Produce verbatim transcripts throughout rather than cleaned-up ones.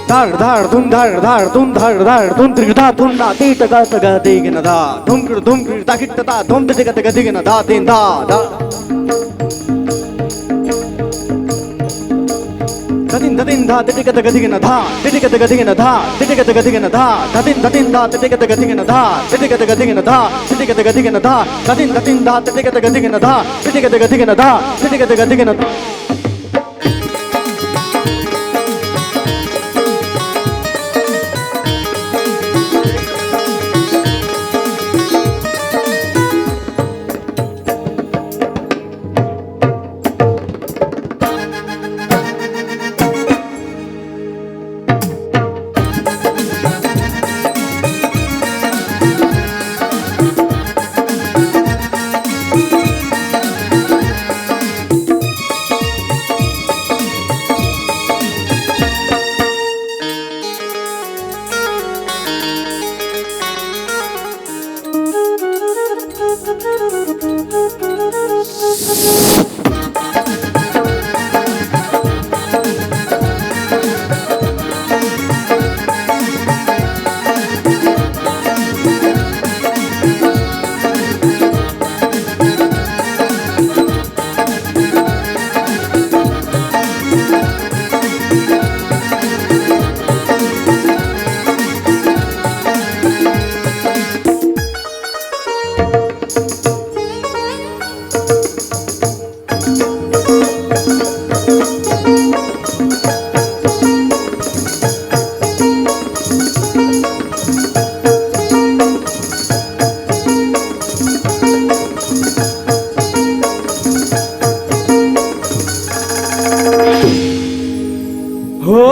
धाड़ धाड़ धुन धाड़ धाड़ धुन धाड़ धाड़ धुन त्रिगधा धुन ना ती टगा टगा दिगन धा धुम कृ धुम कृ ता किट ता धुम ति गत गदिगन धा दिन धा धा। धतिन धतिन धा तिटि गत गदिगन धा तिटि गत गदिगन धा तिटि गत गदिगन धा। धतिन धतिन धा तिटि गत गदिगन धा तिटि गत गदिगन धा तिटि गत गदिगन धा। धतिन धतिन धा तिटि गत गदिगन धा तिटि गत गदिगन धा तिटि गत गदिगन धा। हो।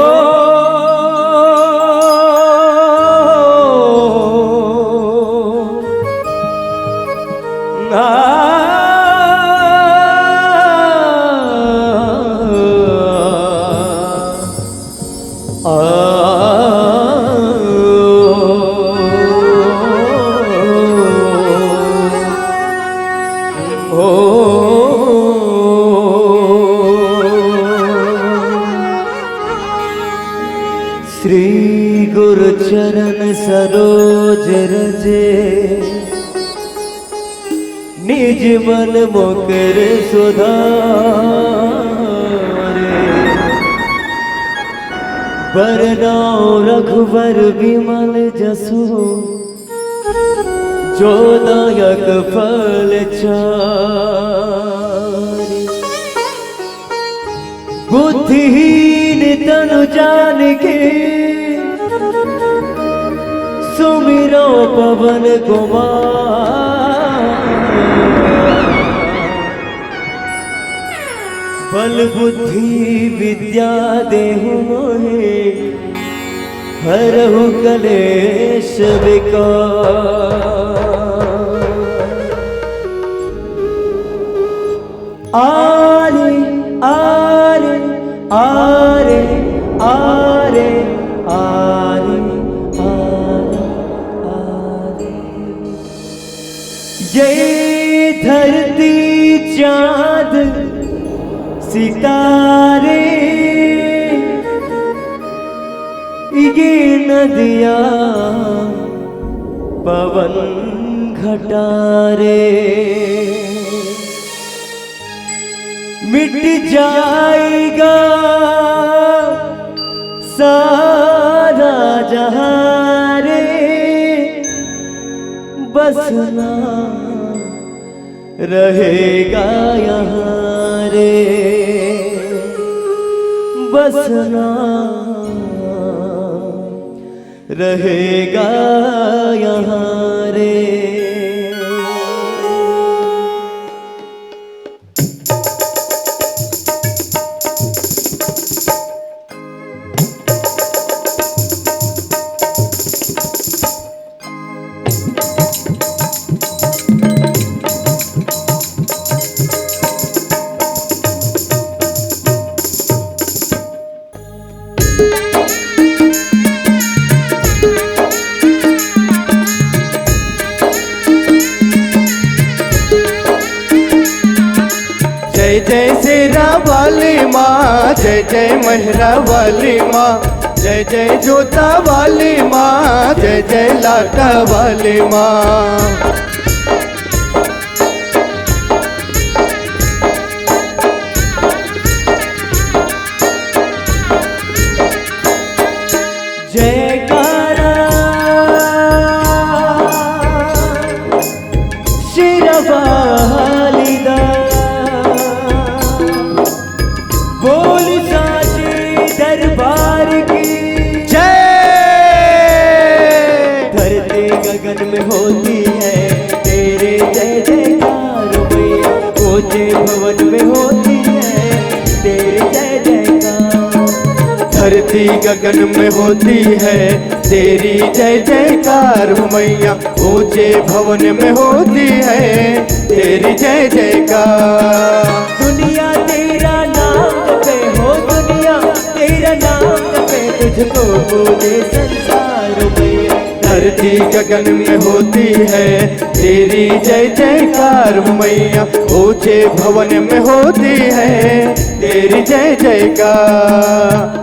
श्री गुरु चरण सरोज रजे, निज मन मोकर सुधारे। बरनउँ रघुबर बिमल जसु, जो दायक फल चारि। बुद्धिहीन तनु जानिके, सुमिरउँ पवन कुमार। बल बुद्धि विद्या देहु मोहे, हरहु कलेश विकार। आरे, आरे, आरे, आरे, आरे, आरे, आरे। ये धरती चाँद सितारे, ये नदिया पवन घटारे। मिट जाएगा सारा जहाँ रे, बसना रहेगा यहाँ रे, बसना रहेगा यहाँ रे। जय शेरा वाली माँ, जय जय मेहरा वाली माँ, जय जय जोता वाली माँ, जय जय लाटा वाली माँ। जयकारा शेरा वाली दा, बोल साचे दरबार की जय। धरती गगन में होती है तेरे जय जयकार मैया, ऊंचे भवन में होती है तेरे जय जयकार। धरती गगन में होती है तेरी जय जयकार मैया, ऊंचे भवन में होती है तेरी जय जयकार। दुनिया तेरा नाम जपे हो, दुनिया तेरा नाम जपे, तुझको पूजे संसार मैया। धरती गगन में होती है तेरी जय जयकार मैया, ऊंचे भवन में होती है तेरी जय जयकार।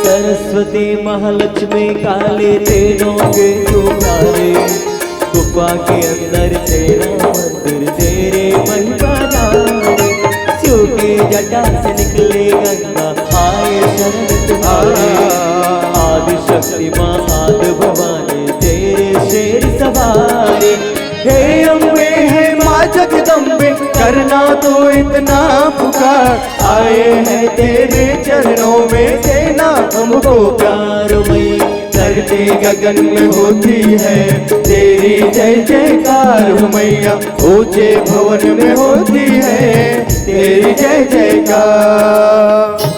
सरस्वती महालक्ष्मी काली तीनों के तू प्यारे, गुफा के अंदर तेरा मंदिर, तेरे महिमा जाने। शिव की जटा से निकले गंगा, आए शरण तुम्हारे। आदि शक्ति माँ आदि भवानी, तेरे शेर सवारी। हे अम्बे, हे माँ जगदम्बे, करना तो इतना पुकार, आए हैं तेरे चरणों में, देना हमको प्यार मैया। धरती गगन में होती है तेरी जय जयकार मैया, ऊंचे भवन में होती है तेरी जय जयकार।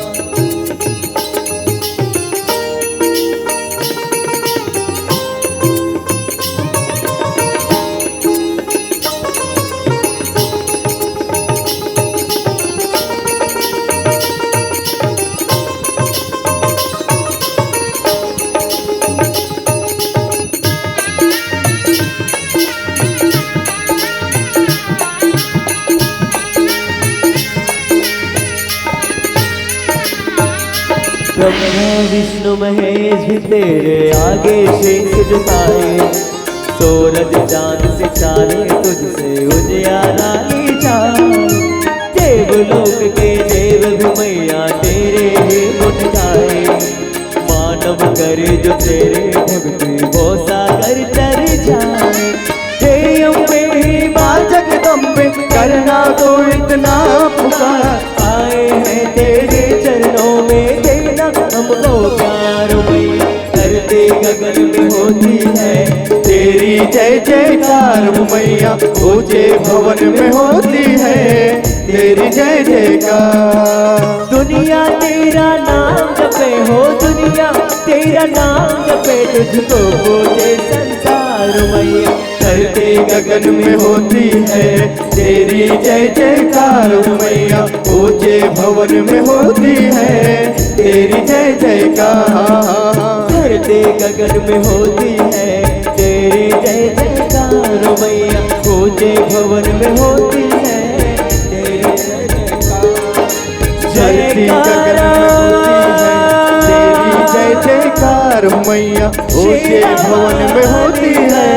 ब्रह्मा विष्णु महेश भी तेरे आगे शीश झुकाए, सूरज चांद सितारे तुझसे उजियारा ली जाए। देवलोक के देव भी मैया तेरे ही गुण गाए, मानव करे जो तेरे भक्ति वो सागर तर जाए। हे अम्बे माँ जगदम्बे, करना तो इतना पुकार, आए हैं तेरे चरणों में, देना हमको प्यार मैया। धरती गगन में होती है तेरी जय जयकार मैया, ऊंचे भवन में होती है तेरी जय जयकार। दुनिया तेरा नाम जपे हो, दुनिया तेरा नाम जपे, तुझको पूजे संसार मैया। धरती गगन में होती है तेरी जय जयकार मैया, ऊंचे भवन में होती है तेरी जय जयकार। धरती गगन में होती है तेरी जय जयकार मैया, ऊंचे भवन में होती है तेरी जय जयकार। धरती गगन में होती है तेरी जय जयकार मैया, ऊंचे भवन में होती है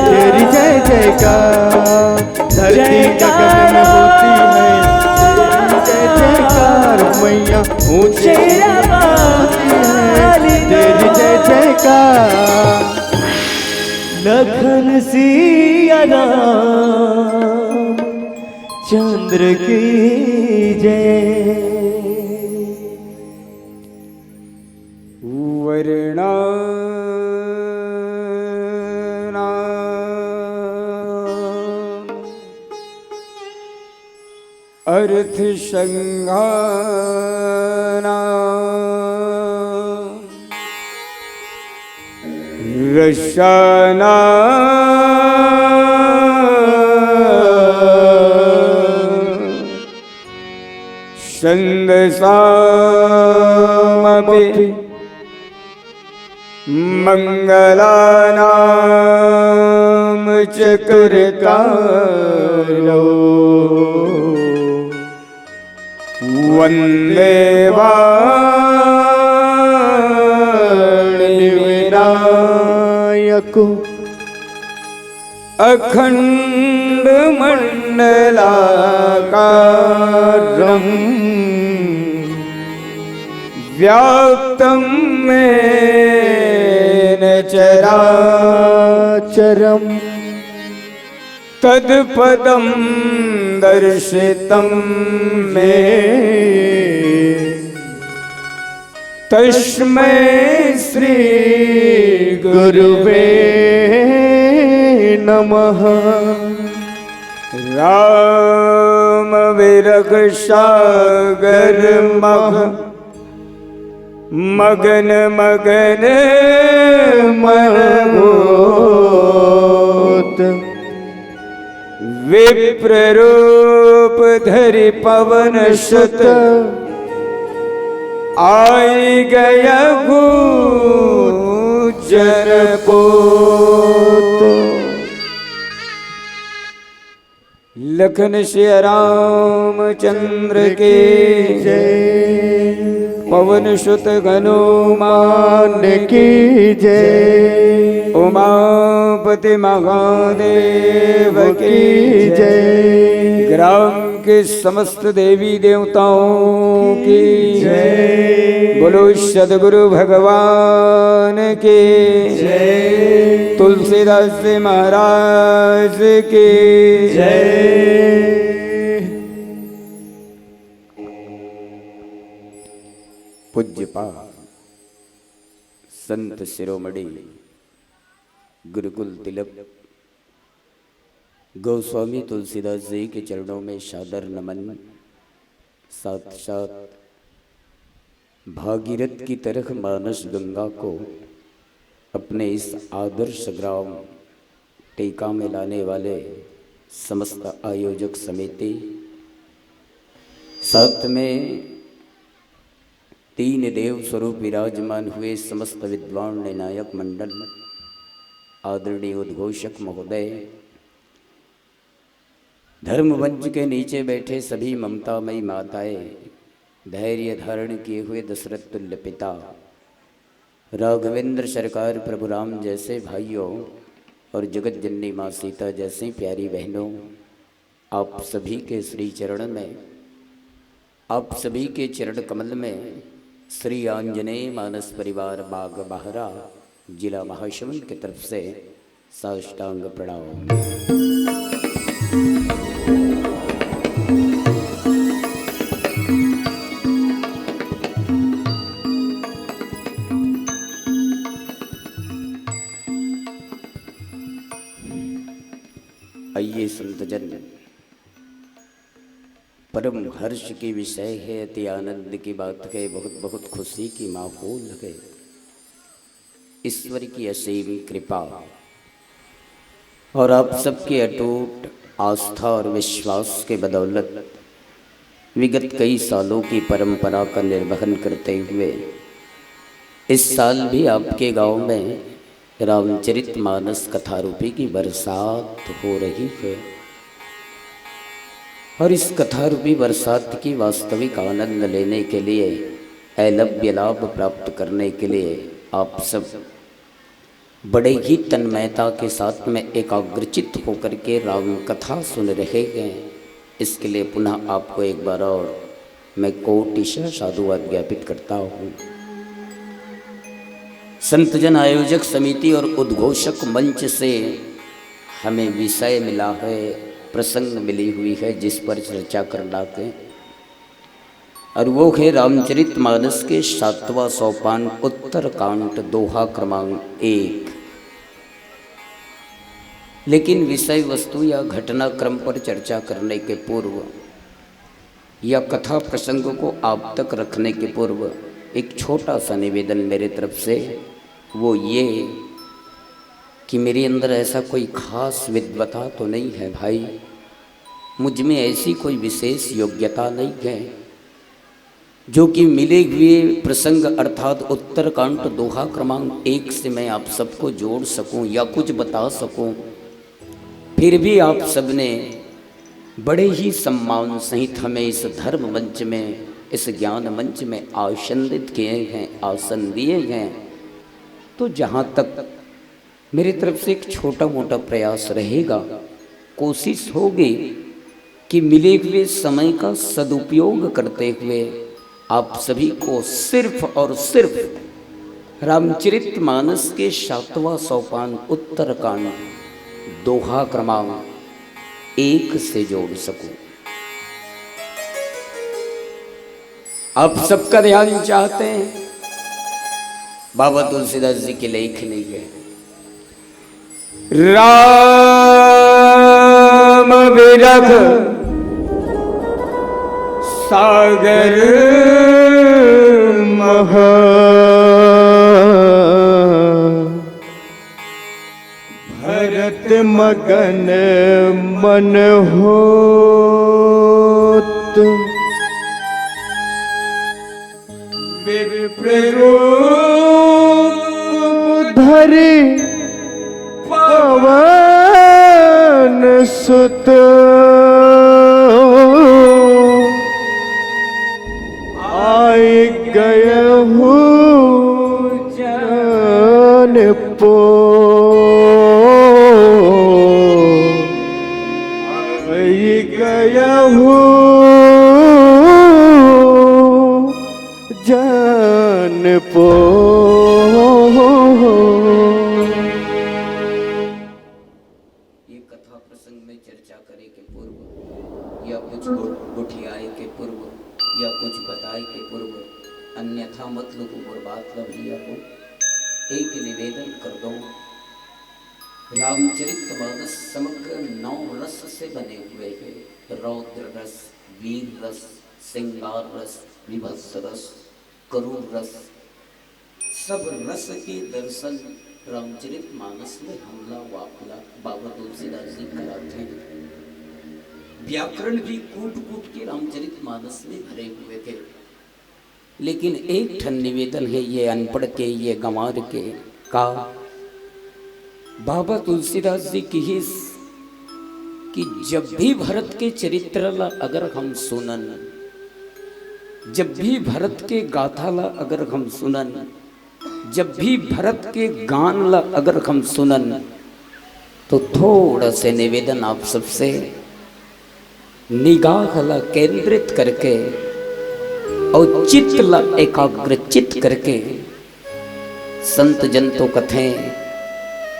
तेरी जय जयकार। धरती गगन में होती है तेरी जय जयकार मैया, ऊंचे भवन में होती है तेरी जय जयकार। लखन सिया राम चंद्र की जय। वरना अर्थ संघाना रसाना छन्दसामपि मङ्गलानां च कर्तारो वन्दे वाणिविनायको अखण्डमण्डलाकारं व्याप्तं येन चराचरं तत्पदं दर्शितं मे। तस्मै श्री गुरुवे नमः। राम विरह सागर मह मगन मगन मन होत। विप्र रूप धरि पवन सुत आई गया जनपोत। लखन सिया रामचंद्र की जय। पवन सुत हनुमान की जय। उमापति महादेव की जय। ग्राम के समस्त देवी देवताओं की जय। बोलो सदगुरु भगवान की जय। तुलसीदास जी महाराज की जय। पूज्यपाद संत शिरोमणि गुरुकुल तिलक गोस्वामी तुलसीदास जी के चरणों में सादर नमन। साथ साथ भागीरथ की तरह मानस गंगा को अपने इस आदर्श ग्राम टीका में लाने वाले समस्त आयोजक समिति, साथ में तीन देव स्वरूप विराजमान हुए समस्त विद्वान निर्णायक मंडल, आदरणीय उद्घोषक महोदय, धर्म मंच के नीचे बैठे सभी ममतामयी माताएं, धैर्य धारण किए हुए दशरथ तुल्य पिता, राघवेंद्र सरकार, प्रभु राम जैसे भाइयों और जगत जननी माँ सीता जैसी प्यारी बहनों, आप सभी के श्री चरण में, आप सभी के चरण कमल में श्री आंजनेय मानस परिवार बाग बहरा, जिला महासमुंद की तरफ से साष्टांग प्रणाम। आइए संतजन, परम हर्ष की विषय है, अति आनंद की बात है, बहुत बहुत खुशी की माहौल है। ईश्वर की असीम कृपा और आप सबकी अटूट आस्था और विश्वास के बदौलत विगत कई सालों की परंपरा का निर्वहन करते हुए इस साल भी आपके गांव में रामचरित मानस कथा रूपी की बरसात हो रही है। और इस कथा रूपी बरसात की वास्तविक आनंद लेने के लिए, ऐलव्य लाभ प्राप्त करने के लिए आप सब बड़े ही तन्मयता के साथ में एकाग्रचित होकर के राम कथा सुन रहे हैं। इसके लिए पुनः आपको एक बार और मैं कोटिशः साधुवाद ज्ञापित करता हूँ। संतजन आयोजक समिति और उद्घोषक मंच से हमें विषय मिला है, प्रसंग मिली हुई है जिस पर चर्चा करना है, और वो है रामचरित मानस के सातवां सोपान, उत्तर कांड, दोहा क्रमांक एक। लेकिन विषय वस्तु या घटनाक्रम पर चर्चा करने के पूर्व या कथा प्रसंग को आप तक रखने के पूर्व एक छोटा सा निवेदन मेरे तरफ से, वो ये कि मेरे अंदर ऐसा कोई खास विद्वता तो नहीं है भाई, मुझ में ऐसी कोई विशेष योग्यता नहीं है जो कि मिले हुए प्रसंग अर्थात उत्तरकांड दोहा क्रमांक एक से मैं आप सबको जोड़ सकूं या कुछ बता सकूं। फिर भी आप सबने बड़े ही सम्मान सहित हमें इस धर्म मंच में, इस ज्ञान मंच में आसनित किए हैं, आसन दिए हैं। तो जहाँ तक मेरी तरफ से एक छोटा मोटा प्रयास रहेगा, कोशिश होगी कि मिले हुए समय का सदुपयोग करते हुए आप सभी को सिर्फ और सिर्फ रामचरित मानस के सातवां सोपान उत्तरकांड दोहा क्रमांक एक से जोड़ सकूं। आप सबका ध्यान चाहते हैं, बाबा तुलसीदास जी की लेखनी है। राम विरह सागर महा, भरत मगन मन होत। विप्र रूप धरि पवन सुत, आइ गयहु जनपो, आइ गयहु जनपो। ये कथा प्रसंग में चर्चा करे के पूर्व या कुछ गो-, गोठियाए के पूर्व या कुछ बताए के पूर्व, अन्यथा मत लोगों मोर बात ला भैया हो, एक निवेदन कर दो। रामचरित मानस समग्र नौ रस से बने हुए हैं। रौद्र रस, वीर रस, श्रृंगार रस, विभत्स रस, करुण रस, सब रस के दर्शन रामचरित मानस में हमला वापला बाबा तुलसीदास जी कराथे। व्याकरण भी कूट कूट के रामचरित मानस में भरे हुए थे। लेकिन एक ठन निवेदन है, ये अनपढ़ के, ये गंवार के, का बाबा तुलसीदास जी किहिस कि जब भी भरत के चरित्र ला अगर हम सुनन, जब भी भरत के गाथा ला अगर हम सुनन, जब भी भरत के गान ला अगर हम सुनन, तो थोड़ा से निवेदन आप सबसे, निगाह ला केंद्रित करके और चित्त ला एकाग्रचित करके, संत जन तो कथें,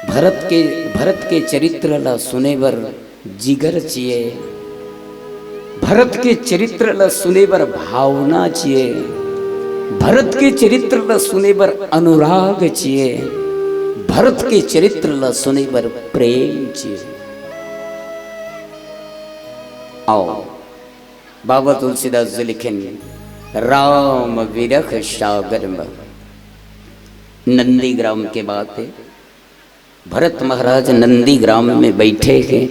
भरत के, भरत के चरित्र ला सुने बर जिगर चिए, भरत के चरित्र ला सुने बर भावना चिए, भरत के चरित्र ला सुने बर अनुराग चिए, भरत के चरित्र ला सुने बर प्रेम चिए। आओ, बाबा तुलसीदास जी लिखेन, राम विरह सागर महा। नंदीग्राम के बात है, भरत महाराज नंदीग्राम में बैठे हैं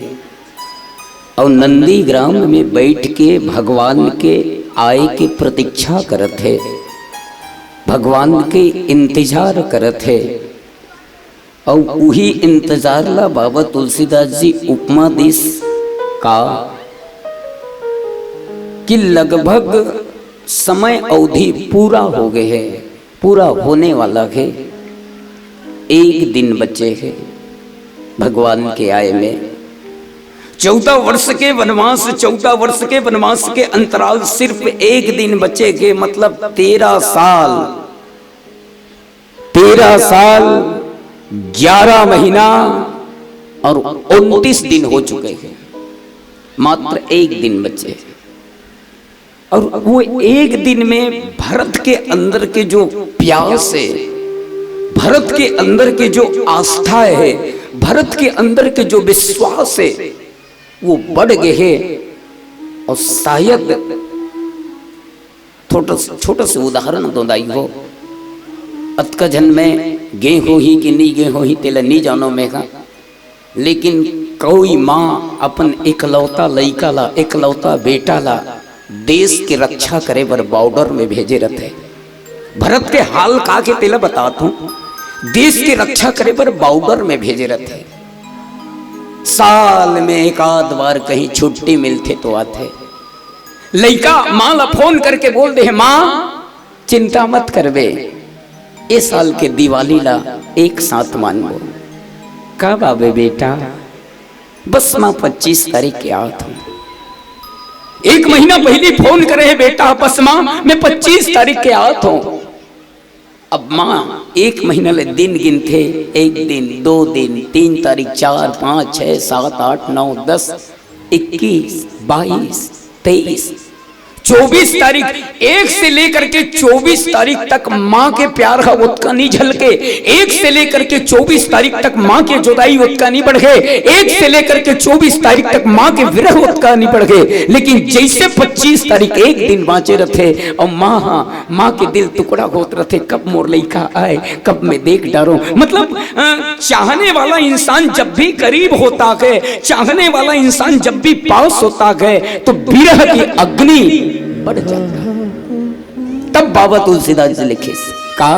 और नंदीग्राम में बैठ के भगवान के आए के प्रतीक्षा करत है, भगवान के इंतजार करत है। अउ उही इंतजार ला बाबा तुलसीदास जी उपमा दिस का कि लगभग समय अवधि पूरा हो गए है, पूरा होने वाला है, एक दिन बचे है भगवान के आए में। चौदह वर्ष के वनवास, चौदह वर्ष के वनवास के अंतराल सिर्फ एक दिन बचे के, मतलब तेरह साल, तेरह साल, ग्यारह महीना और उनतीस दिन हो चुके हैं, मात्र एक दिन बचे हैं। और वो एक दिन में भरत के अंदर के जो प्यास है, भरत के अंदर के जो आस्था है, भरत के अंदर के जो विश्वास है, वो बढ़ गए है। और शायद छोटा छोटा से उदाहरण दो दाई हो। अतका झन में गे होही कि नी गे होही, तेला नी जानो मेघा, लेकिन कोई माँ अपन एकलौता लइका ला, एकलौता बेटा ला देश के रक्षा करे बर बॉर्डर में भेजे रथे। भरत के हाल का के तेला बतात हूँ। देश के रक्षा करे बर बॉर्डर में भेजे रथे। साल में एक आध बार कहीं छुट्टी मिलथे तो आथे। लइका माँ ला फोन करके बोल दे हे, "माँ, चिंता मत करबे, ए साल के दिवाली ला एक साथ मानबो।" "कब आबे बेटा?" "बस माँ, पच्चीस तारीख के आवत हूँ।" एक महीना पहली फोन करे हे बेटा, "बस माँ, मैं पच्चीस तारीख के आवत हूँ।" अब माँ एक महीना ले दिन गिनथे, एक दिन, दो दिन, तीन तारीख, चार, पाँच, छः, सात, आठ, नौ, दस, इक्कीस, बाईस, तेईस, चौबीस तारीख, एक से लेकर के चौबीस तारीख तक माँ के प्यार ह ओतका नी झलके, एक से लेकर के चौबीस तारीख तक माँ के जुदाई ओतका नी बढ़े, एक से लेकर के चौबीस तारीख तक माँ के विरह ओतका नी बढ़े। लेकिन जैसे पच्चीस तारीख एक दिन बाँचे रथे अउ माँ ह माँ के दिल टुकड़ा होत रथे, कब मोर लइका आए, कब मैं देख डारूं। मतलब, अ, चाहने वाला इंसान जब भी करीब होता है, चाहने वाला इंसान जब भी पास होता है, तो विरह की अग्नि बढ़ जाता है। तब बाबा तुलसीदास जी लिखे का,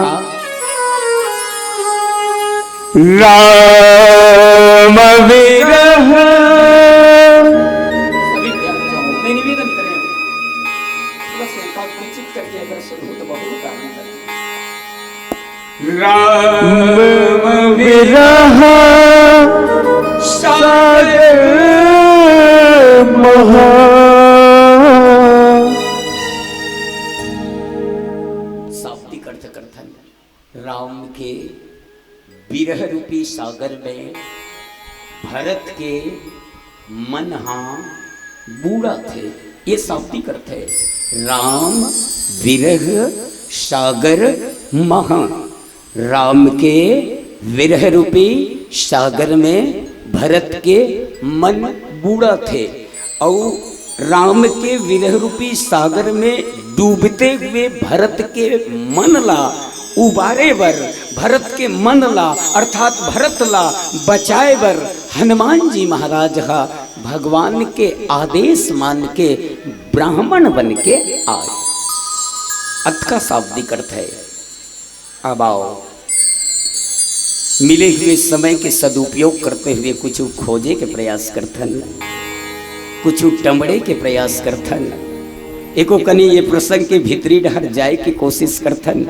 राम विरह। सभी प्यार चाहो, मैं निवेदन करें, थोड़ा सा एकाग्रचित करके अगर सुनो तो बहुत आनंद आएगा। राम विरह सागर महा। शाब्दिक अर्थ करथन, राम के विरह रूपी सागर में भरत के मन हा बूड़ाथे। ये शाब्दिक अर्थ है, राम विरह सागर महा। राम के विरह रूपी सागर में भरत के मन बूड़ाथे, अउ राम के विरह रूपी सागर में डूबते हुए भरत के मन ला उबारे बर, भरत के मन ला अर्थात भरत ला बचाए बर हनुमान जी महाराज हा भगवान के आदेश मान के ब्राह्मण बन के आए। अतका शाब्दिक अर्थ है। अब आओ, मिले हुए समय के सदुपयोग करते हुए कुछ खोजे के प्रयास करथन, कुछ टमड़े के प्रयास करथन। एको कनी ये प्रसंग के भीतरी डहर जाए के कोशिश करथन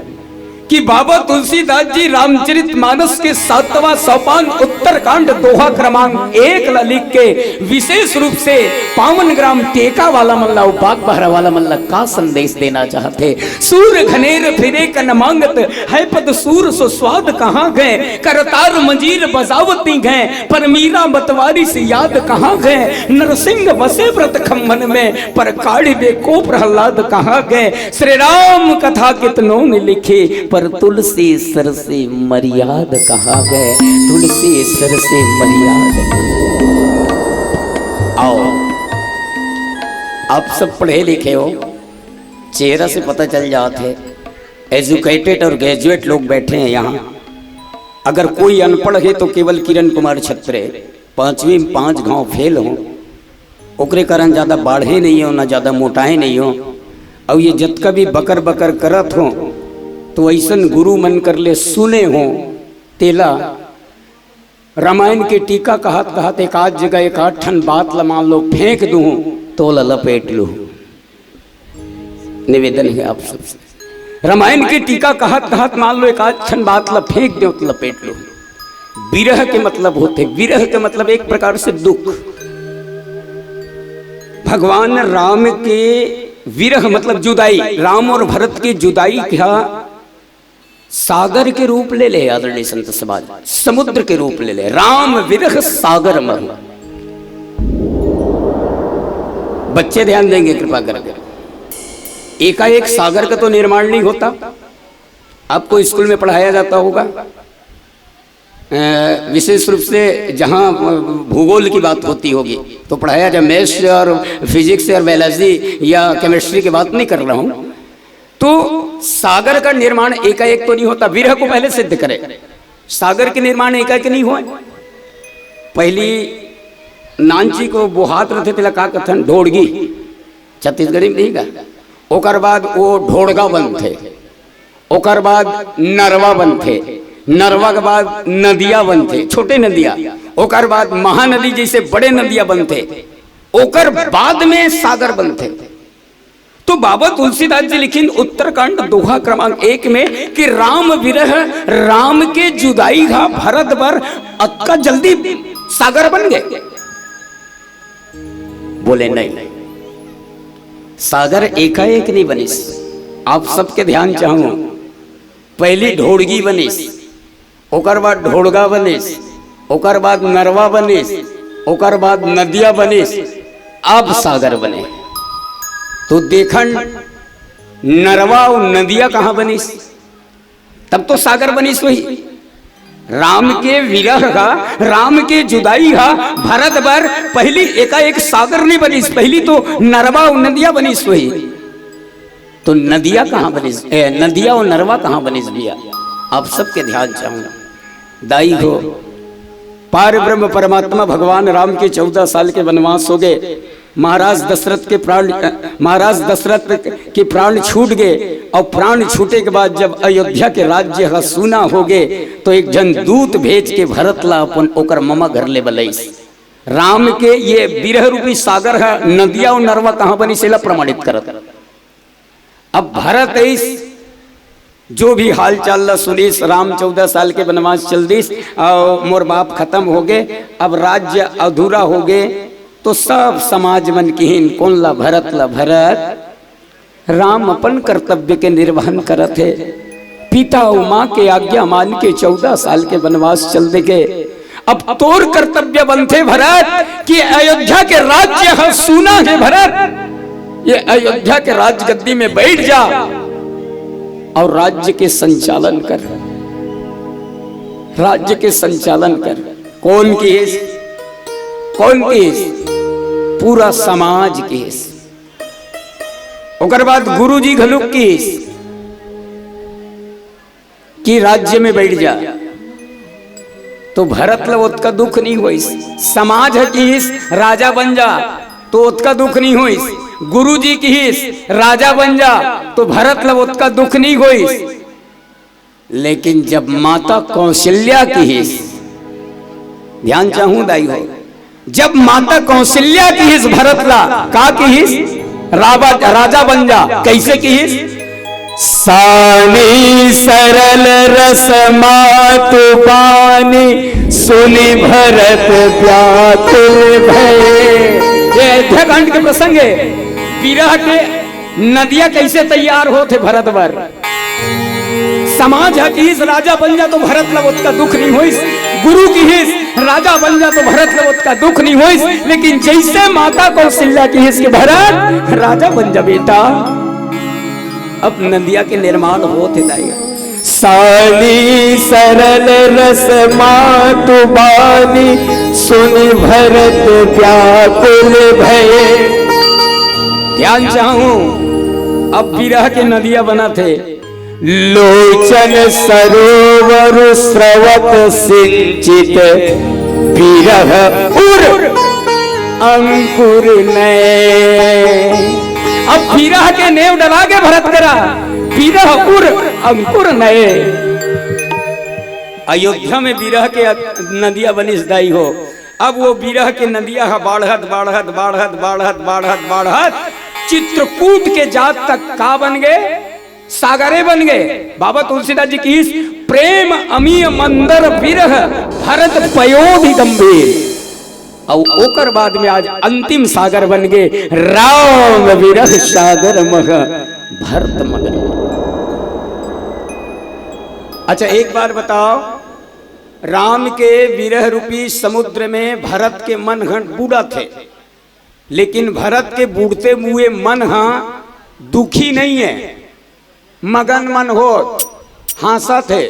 कि बाबा तुलसीदास जी रामचरित मानस के सातवां सोपान उत्तरकांड दोहा क्रमांक एक ला लिख के विशेष रूप से पावन ग्राम टेका वाला मन ला, बागबहरा वाला मन ला का संदेश देना चाहते। सूर घनेर फिरे कन मांगत, है पद सूर सो स्वाद कहाँ गए। करतार मंजीर बजावती गए, पर मीरा मतवारी से याद कहाँ गए। नरसिंह बसे व्रत खम्भन में, पर काढ़िबे को प्रहलाद कहाँ गए। श्री राम कथा कितनों ने लिखी, पर तुलसी सर से मर्याद कहाँ गए। तुलसी सर से मर्याद। आओ, आप सब पढ़े लिखे हो, चेहरा से पता चल जात है। एजुकेटेड और ग्रेजुएट लोग बैठे हैं यहाँ। अगर कोई अनपढ़ है तो केवल किरण कुमार छत्रे, पांचवी में पांच घाव फेल हो, ओकरे कारण ज्यादा बाढ़े नहीं हो, ना ज्यादा मोटाए नहीं हो। और ये जतका भी बकर बकर करत हो, तो ऐसन गुरु मन कर ले सुने हो, तेला रामायण के टीका कहत कहत एक आध जगह एक आध ठन बात ल मान लो फेंक दूं, तो ल लपेट लू। निवेदन है आप सबसे, रामायण के टीका कहत कहत मान लो एक आध ठन बात ल फेंक दो, तो लपेट लू। विरह के मतलब होते, विरह के मतलब एक प्रकार से दुख। भगवान राम के विरह मतलब जुदाई, राम और भरत की जुदाई का सागर के रूप ले ले आदरणीय संत समाज, समुद्र के रूप ले ले, राम विरह सागर मह। बच्चे ध्यान देंगे कृपा करके, एकाएक सागर का तो निर्माण नहीं होता। आपको स्कूल में पढ़ाया जाता होगा, अ, विशेष रूप से जहाँ भूगोल की बात होती होगी तो पढ़ाया जाए, मैथ्स और फिजिक्स और बायोलॉजी या केमिस्ट्री की बात नहीं कर रहा हूँ। तो सागर का निर्माण एकाएक तो नहीं होता, विरह को पहले सिद्ध करे। सागर के निर्माण एकाएक नहीं होय। पहली नानची को बोहात रथे, तेला का कथन? ढोड़गी, छत्तीसगढ़ी में नहीं का। ओकर बाद वो ढोड़गा बनथे, ओकर बाद नरवा बनथे, नरवा के बाद नदिया बनथे, छोटे नदिया, ओकर बाद महानदी जैसे बड़े नदिया बनथे, ओकर बाद में सागर बनथे। तो बाबा तुलसीदास जी लिखिन उत्तरकांड दोहा क्रमांक एक में कि राम विरह, राम के जुदाई हा भरत बर अतका जल्दी सागर बन गए। बोले नहीं, सागर एकाएक नहीं बनिस। आप सबके ध्यान चाहूं, पहली ढोड़गी बनिस, ओकर बाद ढोड़गा बनिस, ओकर बाद नरवा बनिस, ओकर बाद नदिया बनिस, अब सागर बने। तो देखन, नरवा अउ नदिया कहाँ बनिस? तब तो सागर बनिस होही। राम के विरह हा, राम के जुदाई हा भरत बर पहली एकाएक सागर नहीं बनिस, पहली तो नरवा अउ नदिया बनिस होही। तो नदिया कहाँ बनिस, ए, नदिया अउ नरवा कहाँ बनिस भैया? आप सबके ध्यान चाहूं। दाई हो, पार ब्रह्म परमात्मा भगवान राम के चौदह साल के वनवास हो गए। महाराज दशरथ के प्राण, अ, महाराज दशरथ के प्राण छूट गए, और प्राण छूटे के बाद जब अयोध्या के राज्य ह सूना हो गए, तो एक जन दूत भेज के भरत ला अपन ओकर ममा घर ले बलइस। राम के ये विरह रूपी सागर ह, नदिया अउ नरवा कहाँ बनिस, एला प्रमाणित करत। अब भरत अइस, जो भी हालचाल ला सुनिस, राम चौदह साल के वनवास चल दिस, अउ मोर बाप खत्म हो गए, अब राज्य अधूरा हो गए। तो सब समाज मन किहिन, कोन ला? भरत ला। भरत, राम अपन कर्तव्य के निर्वहन करत हे, पिता अउ माँ के आज्ञा मान के चौदह साल के वनवास चल दे गए। अब तोर कर्तव्य बनथे भरत कि अयोध्या के राज्य ह सूना हे भरत, ये अयोध्या के राजगद्दी में बैठ जा और राज्य के संचालन कर, राज्य के संचालन कर। कोन किहिस? कोन किहिस? पूरा समाज किहिस। ओकर बाद गुरुजी घलुक किहिस कि राज्य में बैठ जा, तो भरत ला ओतका दुख नहीं होइस। समाज ह किहिस राजा बन जा, तो ओतका दुख नहीं होइस। गुरुजी किहिस राजा बन जा, तो भरत ला ओतका दुख नहीं होइस। लेकिन जब माता कौशल्या किहिस, ध्यान चाहूं दाई हो, जब माता कौशल्या किहिस भरत ला, का किहिस? राबा-, राजा बन जा। कैसे किहिस? सानी सरल रस मातु बानी, सुनि भरत व्याकुल भए। ये अयोध्याकांड के प्रसंग हे। विरह के नदिया कैसे तैयार होत हे भरत बर। समाज ह किहिस राजा बन जा, तो भरत ला ओतका दुख नहीं होइस। गुरु किहिस राजा बन जा, तो भरत ला ओतका दुख नहीं होइस। लेकिन जैसे माता कौशल्या किहिस कि भरत राजा बन जा बेटा, अब नदिया के निर्माण होत हे दाई। सानी सरल रस मातु बानी, सुनि भरत व्याकुल भए। ध्यान चाहूं, अब विरह के नदिया बनत हे। लोचन सरोवर स्रवत सिंचित, विरह उर अंकुर नए। अब विरह के नेव डला गे भरत करा, विरह उर अंकुर नए। अयोध्या में विरह के नदिया बनिस दाई हो। अब वो विरह के नदिया ह बाढ़त, बाढ़त, बाढ़त, बाढ़त, बाढ़त, बाढ़त चित्रकूट के जात तक का बन गए? सागरे बन गए। बाबा तुलसीदास जी किहिस, प्रेम अमिय मंदर विरह, भरत पयोधि गंभीर। अउ ओकर बाद में आज अंतिम सागर बन गए, राम विरह सागर मह भरत मगन। अच्छा, एक बार बताओ, राम के विरह रूपी समुद्र में भरत के मन घंट बूड़त हे, लेकिन भरत के बूड़ते मुए मन हा दुखी नहीं है, मगन मन हो, हाँसत हे।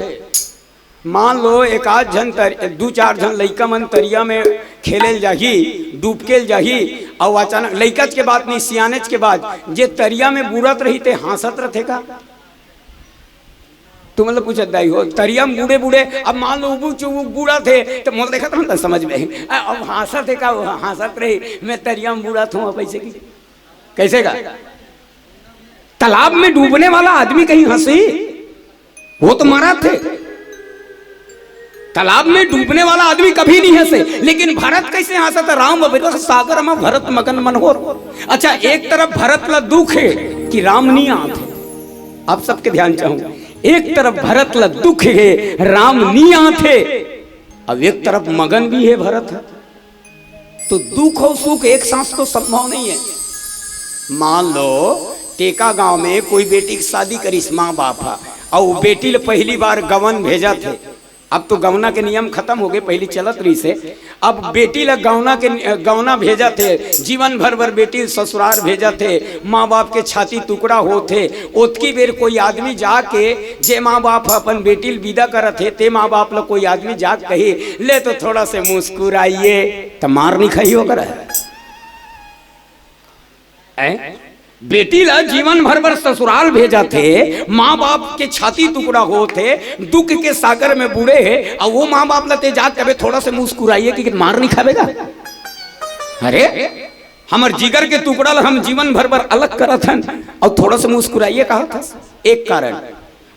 मान लो, एक आध झन तर-, दू चार झन लइका मन तरिया में खेले ल जाही, डूबके ल जाही, अउ अचानक, लइकाच के बात नहीं, सियानेच के बात, जे तरिया में बूड़त रही ते हाँसत रथे का? तुमन ल पूछत दाई हो, तरिया में बूड़े बूड़े, अब मान लो उबू चुबू बूड़त हे, त मोला देखत हन त समझ में, अ-, अब हाँसत हे का? वो हाँसत रही, मैं तरिया में बूड़त हूँ, अब ऐसे की, कैसे का? तालाब में डूबने वाला आदमी कहीं हंसी? वो तो मरा थे। तालाब में डूबने वाला आदमी कभी नहीं हंसे, लेकिन भरत कैसे हंसा था? राम विरह सागर में भरत मगन मन हो। अच्छा, एक तरफ भरत ला दुख है कि राम नहीं आते, आप सबके ध्यान चाहूं, एक तरफ भरत ला दुख है, राम नहीं आते, अब एक तरफ मगन भी है भरत। तो दुख और सुख एक साथ तो संभव नहीं है। मान लो, टेका गांव में कोई बेटी की शादी करिस माँ बाप हा, अउ बेटी ल पहली बार गवन भेजा थे। अब तो गवना के नियम खत्म हो गए, पहली चलत रही से। अब बेटी ल गवना के, गवना भेजा थे, जीवन भर भर बेटी ससुराल भेजा थे, माँ बाप के छाती टुकड़ा होत हे। ओतकी बेर कोई आदमी जाके, जे माँ बाप ह अपन बेटी ल विदा करत हे, ते माँ बाप ल कोई आदमी जाके कही, "ले तो थोड़ा से मुस्कुराइए," त मार नहीं खाई ओकर। हैं? बेटी ला जीवन भर बर ससुराल भेजत हे, माँ बाप के छाती टुकड़ा होत हे, दुख के सागर में बूड़े हे, अउ वो माँ बाप ला ते जाके कबे थोड़ा से मुस्कुराइए कि मार नहीं खाबे का? अरे, हमर जिगर के टुकड़ा ला हम जीवन भर बर अलग करत हन, अउ थोड़ा से मुस्कुराइए कहत हस। एक कारण,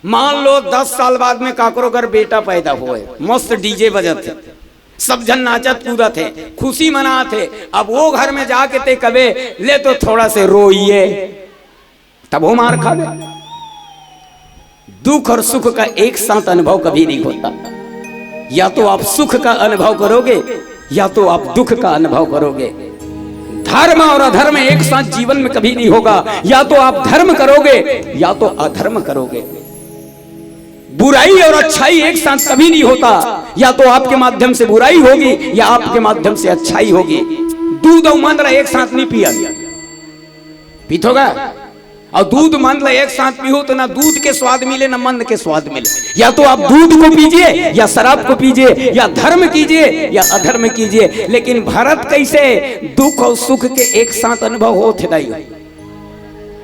मान लो दस साल बाद में काकरो घर बेटा पैदा होए, मस्त डीजे बजत हे, सब झन नाचत कूदत हे, खुशी मनात हे। अब वो घर में जाके ते कबे, "ले तो थोड़ा से रोइए," तब वो मार खाबे। दुख और सुख का एक साथ अनुभव कभी नहीं होता। या तो आप सुख का अनुभव करोगे, या तो आप दुख का अनुभव करोगे। धर्म और अधर्म एक साथ जीवन में कभी नहीं होगा। या तो आप धर्म करोगे, या तो अधर्म करोगे। बुराई और अच्छाई एक साथ कभी नहीं होता। या तो आपके माध्यम से बुराई होगी, या आपके माध्यम से अच्छाई होगी। दूध और मंद ला एक साथ नहीं पिया, पीथोगा? और दूध मंद ला एक साथ पीहो तो ना दूध के स्वाद मिले, ना मंद के स्वाद मिले। या तो आप दूध को पीजिए, या शराब को पीजिए, या धर्म कीजिए, या अधर्म कीजिए। लेकिन भरत कैसे दुख और सुख के एक साथ अनुभव होत हे दाई?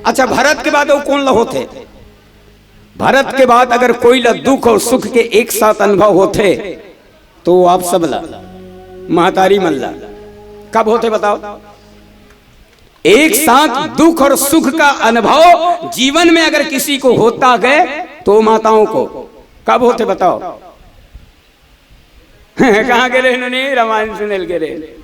अच्छा, भरत के बाद वो कोन ला होत हे? भरत के बाद अगर कोई ला दुख और सुख के एक साथ अनुभव होत हे, तो वो आप सब ला, महतारी मन ला, कब होत हे बताओ? एक साथ दुख और सुख का अनुभव जीवन में अगर किसी को होता है, तो माताओं को कब होत हे बताओ? कहाँ गे रहे नोनी? रामायण सुने ल गे रहे।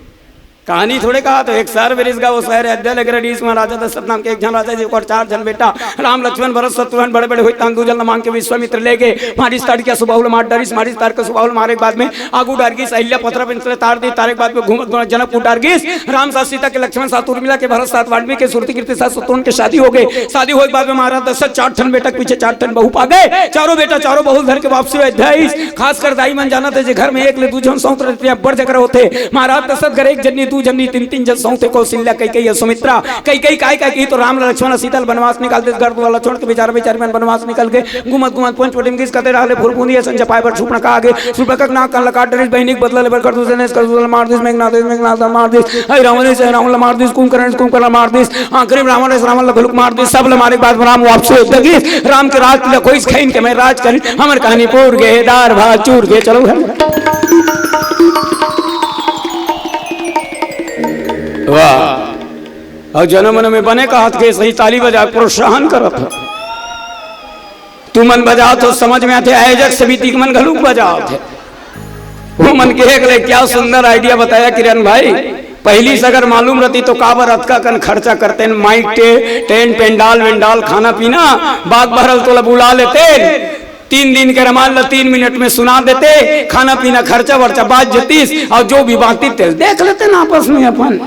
कहानी थोड़े कहा तो एक शहर में रिस गा, वो शहर अयोध्या लग रहा, रिस में राजा दशरथ नाम के एक झन राजा जी, ओकर चार झन बेटा, राम लक्ष्मण भरत शत्रुघ्न बड़े बड़े होई, तान दू झन ला मांग के विश्वामित्र ले गे, मारिस ताड़ के सुबाहुल मार डारिस, मारिस ताड़ के सुबाहुल मारे के बाद में आगू डार गिस, अहिल्या पथरा पिंसले तार दी, तारे के बाद में घूमत घूमत जनकपुर डार गिस, राम साथ सीता के, लक्ष्मण साथ उर्मिला के, भरत साथ वाल्मीकि के, सुरती कीर्ति साथ शत्रुघ्न के शादी हो गए। शादी होए के बाद में महाराज दशरथ चार ठन बेटा के पीछे चार ठन बहू पा गए। चारों बेटा चारों बहू धर के वापसी अयोध्या आइस। खासकर दाई मन जानत हे जे घर में एक ले दू झन सौत रहते हैं, बड़ झगड़ा होते। महाराज दशरथ घर एक जन्नी, दू जन्नी, तीन तीन झन सौत हे, कौशल्या, कैकेयी, सुमित्रा। कैकेयी काय काय की तो राम लक्ष्मण सीता ल बनवास निकाल दे, घर दुआर ला छोड़ के बेचारा बेचारी मन बनवास निकल गए। घूमत घूमत पंचवटी में गिस कते रहले फुरबुंदी असन जपाए बर सुपनका आगे। सुपनका नाक कान लकाट डरिस, बहिनी के बदला लेबर कर दूसरे ने कर दूसरे मार दिस, मेघनाथ दिस, मेघनाथ मार दिस, ऐ रावण से रावण ला मार दिस, कुंभकर्ण से कुंभकर्ण मार दिस, आखिरी में रावण से रावण ला घलुक मार दिस, सब ला मारे के बाद राम वापस हो गिस। राम के राज तिलक होइस, खैन के मैं राज करिन, हमर कहानी पूर गे, दार भात चूर गे, चलो घर। वाह। और जनम मन में बने कहत के सही ताली बजा के प्रोत्साहन करत हो। तुमन बजात हो, समझ में आथे, आयोजक समिति के मन घलुक बजात हे। वो मन के एक ले क्या सुंदर idea बताया किरण भाई। पहली से अगर मालूम रहती तो काबर अतका कन खर्चा करते न, माइक टे-, टेंट, पंडाल वेंडाल, खाना पीना, बाग बहरल तोला बुला लेते। तीन दिन के रमान ला तीन मिनट में सुना देते, खाना पीना खर्चा वर्चा बाच जतिस, और जो भी बांचती तेल देख लेते ना आपस में अपन।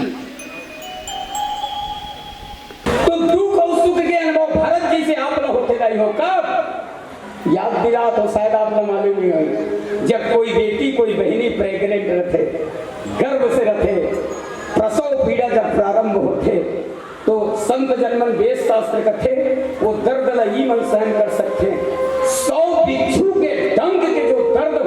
तो दुख और सुख के अनुभव भरत जी से आप ला होते दाई हो। कब? याद दिला तो शायद आप ला मालूम नहीं हो। जब कोई बेटी, कोई बहिनी प्रेग्नेंट रहते, गर्भ से रहते, प्रसव पीड़ा जब प्रारंभ होते, तो संत जन मन वेद शास्त्र कथे, वो दर्द ला ई मन सहन कर सकते। सौ बिच्छू के डंक के जो दर्द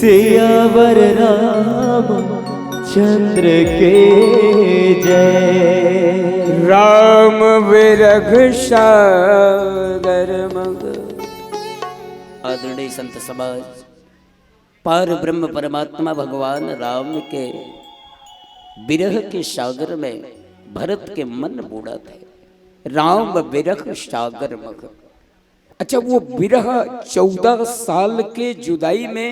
सियावर रामचंद्र के जय। राम विरह सागर मग। आदरणीय संत समाज, पार ब्रह्म परमात्मा भगवान राम के विरह के सागर में भरत के मन बूड़त हे। राम विरह सागर मग। अच्छा, वो विरह, चौदह साल के जुदाई में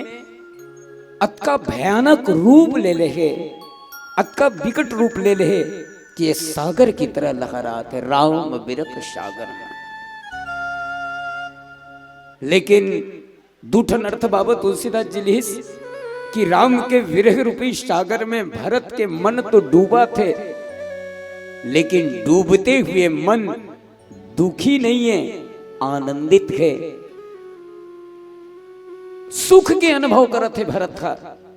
अतका भयानक रूप ले ले हे, अतका विकट रूप ले ले हे कि ये सागर की तरह लहरात हे राम विरह सागर में। लेकिन दू ठन अर्थ बाबा तुलसीदास जी लिहिस, कि राम के विरह रूपी सागर में भरत के मन तो डूबत हे, लेकिन डूबते हुए मन दुखी नहीं है, आनंदित है, सुख के अनुभव करत हे भरत ह।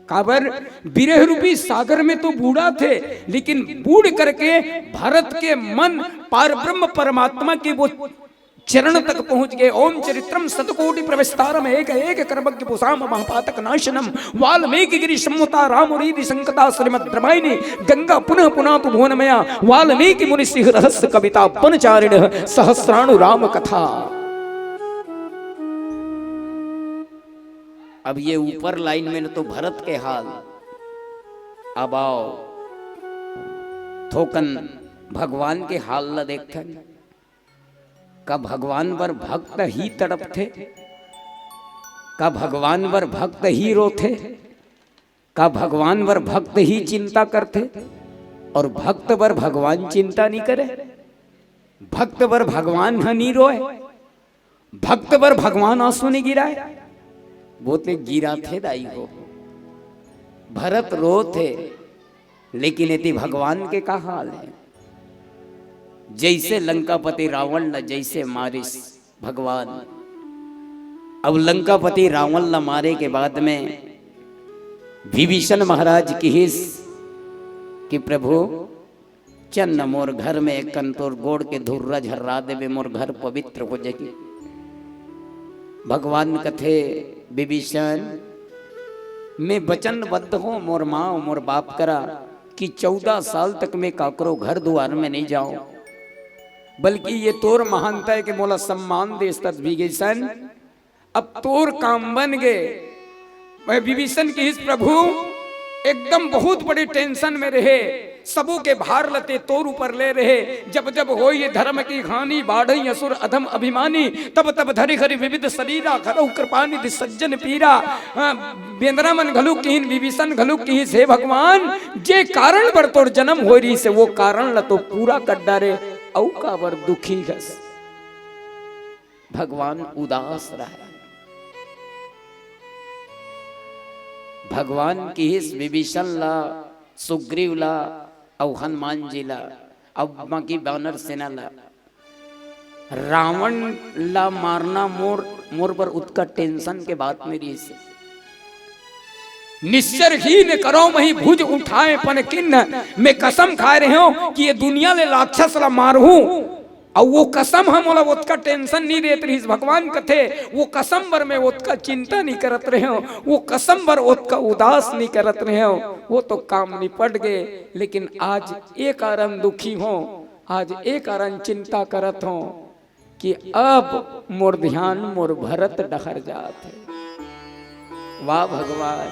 काबर, विरह रूपी सागर में तो बूड़त हे, लेकिन बूड़ करके भरत के मन पार ब्रह्म परमात्मा के वो चरण तक पहुंच गए। ओम चरित्रम शतकोटि प्रविस्तारम एक एक कर्मज्ञ पुषाम महापातक नाशनम वाल्मीकि गिरि सम्मुता राम रीति संकता श्रीमद् रामायणी गंगा पुनः पुनातु भुवनमया वाल्मीकि मुनि सिंह रहस्य कविता वनचारिण सहस्राणु राम कथा। अब ये ऊपर लाइन में तो भरत के हाल, अब आओ थोकन भगवान के हाल ला देखथन। का भगवान बर भक्त ही तड़पथे? का भगवान बर भक्त ही रोथे? का भगवान बर भक्त ही चिंता करथे? और भक्त बर भगवान चिंता नहीं करे? भक्त बर भगवान ह नहीं रोए? भक्त बर भगवान आंसू नहीं गिराए? वो ते गिराथे दाई हो। भरत रोथे, लेकिन एती भगवान के का हाल है? जैसे लंकापति रावण ला जैसे मारिस भगवान, अब लंकापति रावण ला मारे के बाद में विभीषण महाराज किहिस कि प्रभु, चल न मोर घर में एक कन तोर गोड़ के धुर्रा झर्रा देबे, मोर घर पवित्र हो जाही। भगवान कथे, विभीषण, मैं वचनबद्ध हों मोर माँ मोर बाप करा कि चौदह साल तक मैं काकरो घर दुआर में नहीं जाऊं, बल्कि ये तोर महानता है कि मोला सम्मान देस तत विभीषण। अब तोर काम बन गे। वह विभीषण किहिस, प्रभु, एकदम बहुत बड़े टेंशन में रहे, सबो के भार ल ते तोर ऊपर ले रहे। जब जब होई धर्म की हानि, बाढ़ई असुर अधम अभिमानी, तब तब धरि हरि विविध शरीरा, करहु कृपा निधि सज्जन पीरा। हाँ, बेंदरा मन घलुक किहिन, विभीषण घलुक किहिस, हे भगवान, जे कारण बर तोर जन्म होय रहिस हे, वो कारण ल तो पूरा कर डारे, अउ काबर दुखी हस? भगवान उदास रहे। भगवान किहिस विभीषण ला, सुग्रीव ला, अउ हनुमान जी ला, अउ बाकी बानर सेना ला, रावण ला मारना मोर, मोर बर उतका टेंशन के बात नहीं रहिस हे। निश्चर ही ने करो मही भुज उठाए पन किन्न, मैं कसम खाए रहे हूं कि ये दुनिया ले राक्षस ला मारहूं। अउ वो कसम ह मोला ओतका टेंशन नहीं देत रहिस। भगवान कथे, वो कसम बर मैं ओतका चिंता नहीं करत रहे हूं, वो कसम बर ओतका उदास नहीं करत रहे हूं। वो तो काम निपट गे, लेकिन आज ए कारण दुखी हों, आज ए कारण चिंता करत हों कि अब मोर ध्यान मोर भरत डहर जात हे। वाह भगवान,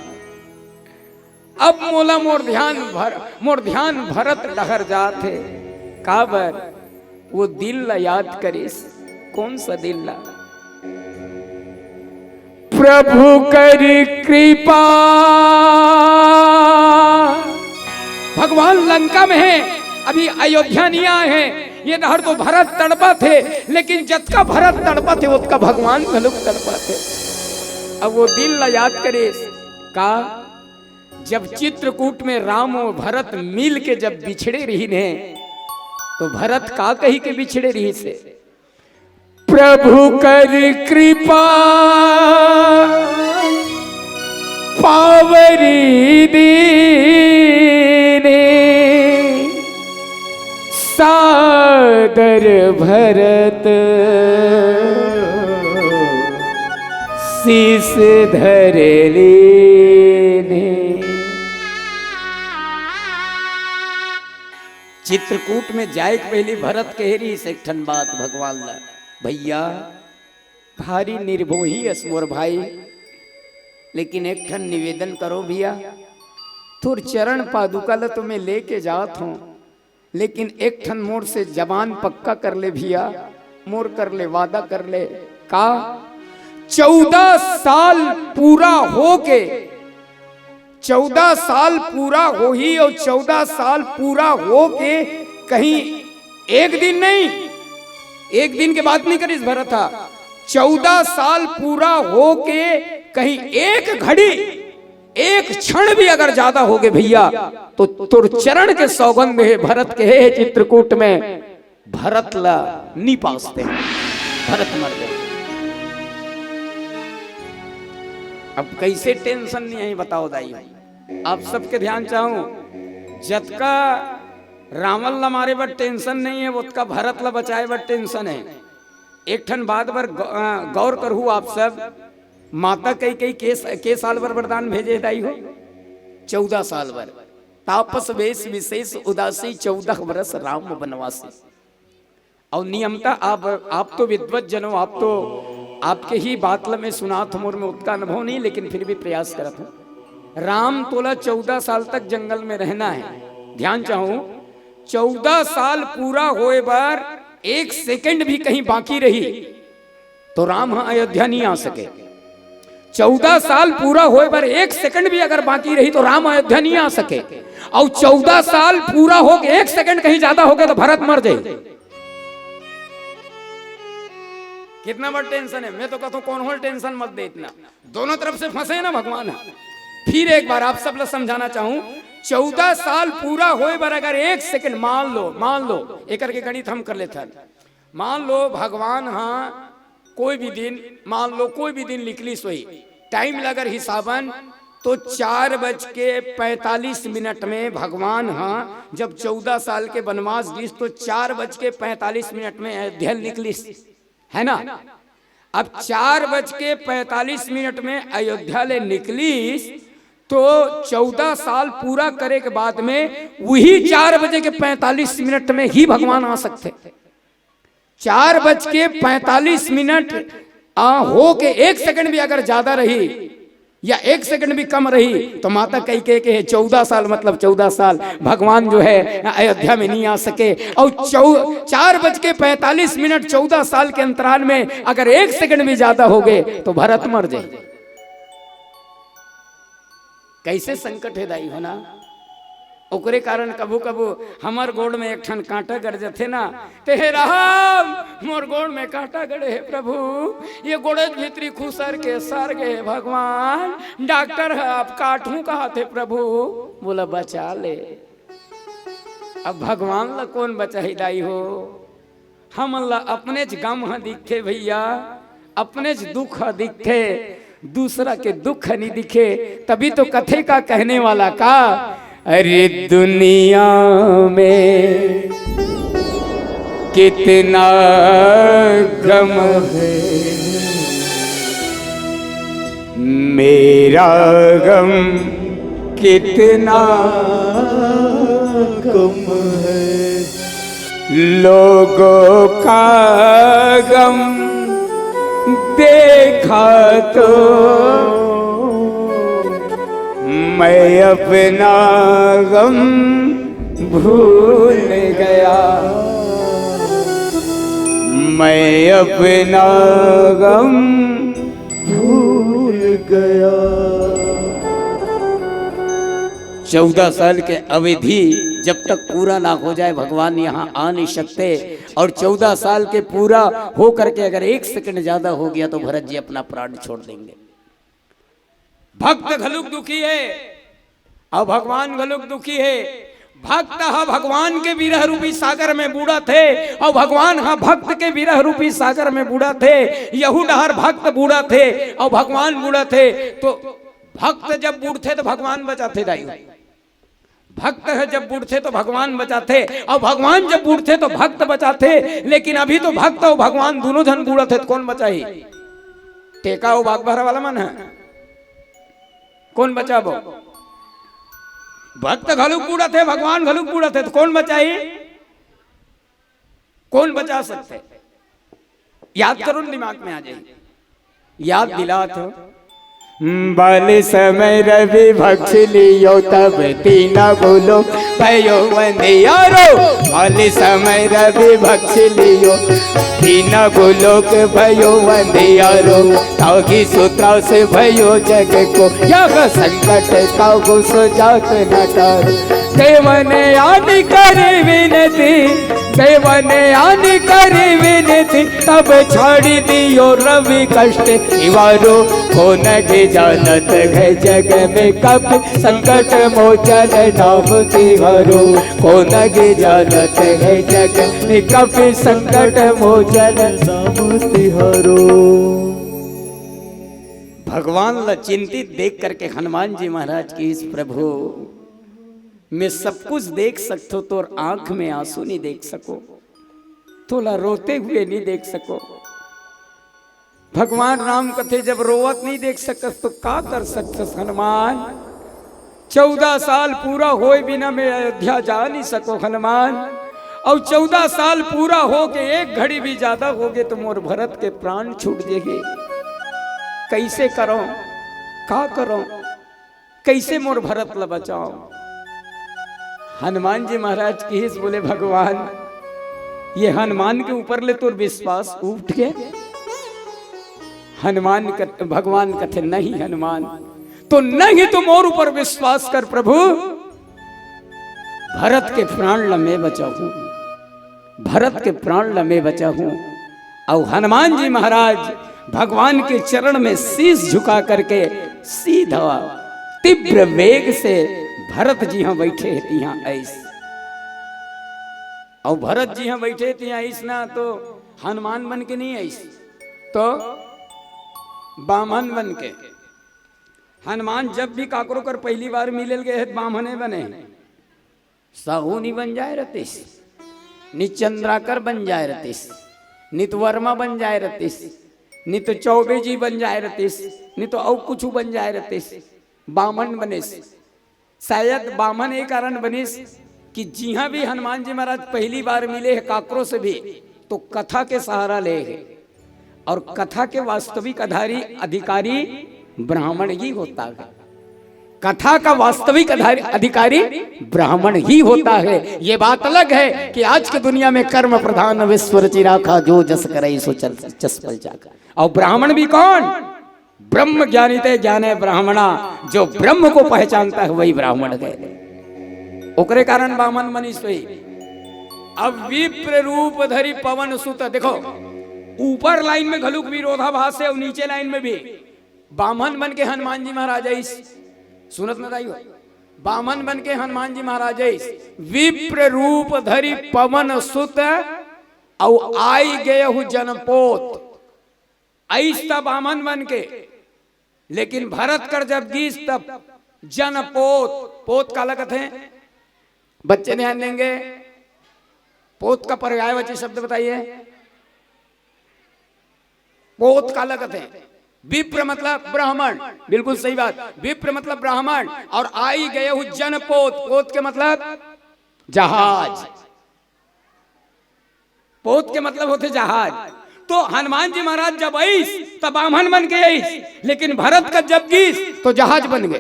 अब मोला मोर ध्यान भर, मोर ध्यान भरत डहर जात हे। काबर? वो दिन ला याद करिस। कौन सा दिन ला? प्रभु करी कृपा। भगवान लंका में हे, अभी अयोध्या नहीं आए हे। ये डहर तो भरत तड़पत हे, लेकिन जतका भरत तड़पत हे, ओतका भगवान घलोक तड़पत हे। अब वो दिन ला याद करिस। का? जब चित्रकूट में राम अउ भरत मिल के जब बिछड़े रहिन हे, तो भरत का कही के बिछड़े रहिस हे? प्रभु कर कृपा पावरी दीने, सादर भरत शीश धर लीने। चित्रकूट में जाए के पहली भरत कहे रहिस एक ठन बात भगवान ला, भैया, भारी निर्मोही अस मोर भाई, लेकिन एक ठन निवेदन करो भैया, तोर चरण पादुका ल तो मैं लेके जात हूँ, लेकिन एक ठन मोर से जबान पक्का कर ले भैया, मोर कर ले वादा कर ले। का? चौदह साल पूरा हो के, चौदह साल पूरा होही और चौदह साल पूरा हो के कहीं एक दिन नहीं, एक दिन के बात नहीं करिस भरत हा, चौदह साल पूरा हो के कहीं एक घड़ी एक क्षण भी अगर ज्यादा होगे भैया, तो तोर चरण के सौगंध हे भरत के, हे चित्रकूट में भरत ला नी पासते, भरत मर गए। अब कैसे टेंशन नहीं है बताओ दाई, आप सबके ध्यान चाहूं, जतका रावण ला मारे बर टेंशन नहीं है, ओतका भरत ला बचाए बर टेंशन है। एक ठन बात बर गौ-, अ, गौर करहू आप सब, माता कैकेयी के, के साल बर वरदान भेजे दाई हो? चौदह साल बर। तापस वेश विशेष उदासी, चौदह बरस राम बनवासी। और नियमता आप, आप तो विद्वत जनो, आप तो, आपके ही बात ल मैं सुनात हूं, मोर में उतका अनुभव नहीं, लेकिन फिर भी प्रयास करत हूं। राम तोला चौदह साल तक जंगल में रहना है। ध्यान चाहूं, चौदह साल पूरा होए बर एक सेकंड भी कहीं बाकी रही तो राम ह अयोध्या नहीं आ सके। चौदह साल पूरा होए बर एक सेकंड भी अगर बाकी रही तो राम अयोध्या नहीं आ सके। और चौदह साल पूरा हो के एक सेकंड कहीं ज्यादा हो गया तो भरत मर जाए। कितना बड़ टेंशन है। मैं तो कहता हूं कौन हो टेंशन मत दे इतना। दोनों तरफ से फंसे ना भगवान। फिर एक बार आप सब ला समझाना चाहूं, चौदह साल पूरा होए बर अगर एक सेकंड, मान लो, मान लो, एकर के गणित हम कर लेथन। मान लो भगवान हा कोई भी दिन, मान लो कोई भी दिन निकलिस होही, टाइम ला अगर हिसाबन तो चार बज के पैंतालीस मिनट में भगवान हा जब चौदह साल के वनवास गिस तो चार बज के पैंतालीस मिनट में अयोध्या निकलिस, है ना? अब चार बज के पैंतालीस मिनट में अयोध्या ले निकलिस तो चौदह साल पूरा करे के बाद में वही चार बजे के पैंतालीस मिनट में ही भगवान आ सकते। चार बज के पैंतालीस मिनट आ, हो के एक सेकंड भी अगर ज्यादा रही या एक सेकंड भी कम रही तो माता कैकेयी के हे चौदह साल, मतलब चौदह साल भगवान जो है अयोध्या में नहीं आ सके। और चौ चार बज के पैंतालीस मिनट, चौदह साल के अंतराल में अगर एक सेकंड भी ज्यादा हो गए तो भरत मर जाए। कैसे संकट है दाई हो ना। ओकरे कारण कभू कभू हमर गोड़ में एक ठन कांटा गड़ जथे ना, ते हे राम, मोर गोड़ में कांटा गड़े हे प्रभु, ये गोड़े भीतरी खुसर के सर गे हे भगवान, डॉक्टर ह अब काटहूं कहाथे प्रभु, मोला बचा ले। अब भगवान ला कौन बचाही दाई हो? हमन ला अपनेच गम ह दिखथे भैया, अपनेच दुख ह दिखथे, दूसरा के दुख ह नहीं दिखे। तभी तो कथे का कहने वाला का, अरे दुनिया में कितना गम है, मेरा गम कितना कम है। लोगों का गम देखा तो मैं अपना गम भूल गया, मैं अपना गम भूल गया। चौदह साल के अवधि जब तक पूरा ना हो जाए, भगवान यहाँ आ नहीं सकते। और चौदह साल के पूरा हो करके अगर एक सेकंड ज्यादा हो गया, तो भरत जी अपना प्राण छोड़ देंगे। भक्त घलुक दुखी है और भगवान घलुक दुखी है। भक्त ह भगवान के विरह रूपी सागर में बूड़त हे और भगवान ह भक्त के विरह रूपी सागर में बूड़त हे। यहू डहर भक्त बूड़त हे और भगवान बूड़त हे। तो भक्त जब बूड़थे तो भगवान बचाथे दाई। भक्त ह जब बूड़थे तो भगवान बचाथे और भगवान जब बूड़थे तो भक्त बचाथे। लेकिन अभी तो भक्त और भगवान दोनों झन बूड़त हे, तो कौन बचाही? टेका अउ बागभरा वाला मन ह, कौन बचाबो? भक्त घलुक बूड़त हे, भगवान घलुक बूड़त हे, तो कौन बचाही? कौन बचा सकथे? याद करो न, दिमाग में आ जाही। याद दिलात हो। बाल समय रवि भक्ष लियो, तब तीना गोलोक भयो अंधियारो। बाल समय रवि भक्ष लियो, तीना गोलोक भयो अंधियारो। तागी सुत्रास भयो जग को, यह संकट तागो सुजात न टारो। देवन आदि करी विनती, सेवन आन करी विनती, तब छाड़ी दियो रवि कष्ट इवरो। को नगे जानत है जग में कपि, संकट मोचन नाम तिहरो। को नगे जानत है जग में कपि, संकट मोचन नाम तिहरो। भगवान ला चिंतित देख करके हनुमान जी महाराज कहिस, प्रभु, मैं सब कुछ देख सकथो, तोर आंख में आंसू नहीं देख सको, तोला रोते हुए नहीं देख सको। भगवान राम कथे, जब रोवत नहीं देख सकस तो का कर सकस हनुमान? चौदह साल पूरा होए बिना मैं अयोध्या जा नहीं सको हनुमान। और चौदह साल पूरा हो के एक घड़ी भी ज्यादा होगे तो मोर भरत के प्राण छूट जेगे। कैसे करो, का करो, कैसे मोर भरत ला बचाओ? हनुमान जी महाराज कहिस, बोले, भगवान, ये हनुमान के ऊपर ले तोर विश्वास उठ के? हनुमान कथ-, भगवान कथे, नहीं हनुमान, तो नहीं तो मोर ऊपर विश्वास कर प्रभु, भरत के प्राण ला मैं बचाहूं, भरत के प्राण ला मैं बचाहूं। और हनुमान जी महाराज भगवान के चरण में शीश झुका करके सीधा तीव्र वेग से भरत जी यहां बैठे हैं, यहां आइस। और भरत जी यहां बैठे थे, आइस ना तो हनुमान बन के नहीं आइस, तो बामन बन के। हनुमान जब भी काकरो कर पहली बार मिले ल गए हैं, बामने बने हैं। साहू नहीं बन जाए रहतीस, नि चंद्राकर बन जाए रहतीस, नि तो वर्मा बन जाए रहतीस, नि तो चौबे जी बन जाए रहतीस, नि तो अउ कुछ बन जाए रहतीस, बामन बनिस। शायद बामन ये कारण बनिस कि जिहां भी हनुमान जी महाराज पहली बार मिले हैं काकरो से भी, तो कथा के सहारा ले हैं। और कथा के वास्तविक आधारी, अधिकारी ब्राह्मण ही होता है। कथा का वास्तविक आधार-, अधिकारी ब्राह्मण ही होता है। ये बात अलग है कि आज की दुनिया में कर्म प्रधान विश्व रचि राखा, जो जस करे सो चल, जस फल चाखा। और ब्राह्मण भी कौन? ब्रह्म ज्ञानी ते ज्ञाने ब्राह्मणा, जो ब्रह्म को पहचानता है वही ब्राह्मण है। ओकरे कारण बामन मनीष हुई। अब विप्र रूप धरी पवन सुत, देखो, ऊपर लाइन में घलुक विरोधाभास है और नीचे लाइन में भी। बामन बन के हनुमान जी महाराज आइस, सुनत न दाई हो, बामन बन के हनुमान जी महाराज आइस, विप्र रूप धरी पवन सुत, अउ आई गए हु जनपोत। आइस त बामन बन के, लेकिन भरत कर जब गीस तब जनपोत, पोत काला कथे? बच्चे ध्यान देंगे, पोत का पर्यायवाची शब्द बताइए। पोत काला कथे? विप्र मतलब ब्राह्मण, बिल्कुल सही बात। विप्र मतलब ब्राह्मण, और आई गए हु जनपोत, पोत के मतलब जहाज। पोत के मतलब होथे जहाज। तो हनुमान जी महाराज जब आइस, तब बामन बन के आइस, लेकिन भरत का जब गीस, तो जहाज बन गए।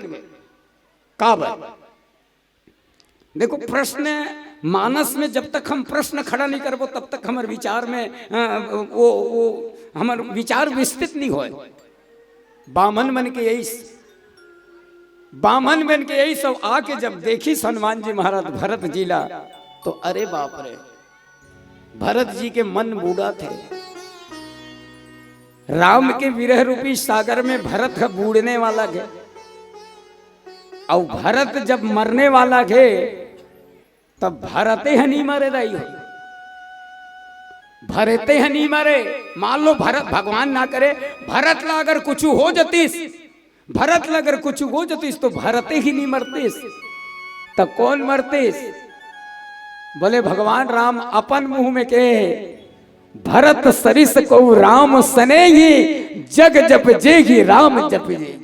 काबर? देखो, प्रश्न मानस में जब तक हम प्रश्न खड़ा नहीं करबो, तब तक हमर विचार में, अ, वो, वो हमर विचार विस्तृत नहीं होए। बामन बन के आइस, बामन बन के आइस, सब आके जब देखिस हनुमान जी महाराज भरत जी ला, तो अरे बाप रे, भरत जी के मन बूड़ा थे। राम के विरह रूपी सागर में भरत ह बूड़ने वाला थे। अउ भरत जब मरने वाला थे, तब भरते ह नहीं मरे दाई हो, भरते ह नहीं मरे। मान लो भरत, भगवान ना करे, भरत ला अगर कुछ हो जतिस, भरत ला अगर कुछ हो जतिस तो भरते ही नहीं मरतिस, त कौन मरतिस? बोले भगवान राम अपन मुंह में कहे, भरत सरिस को राम सनेही, जग जप जेही राम जप जेही।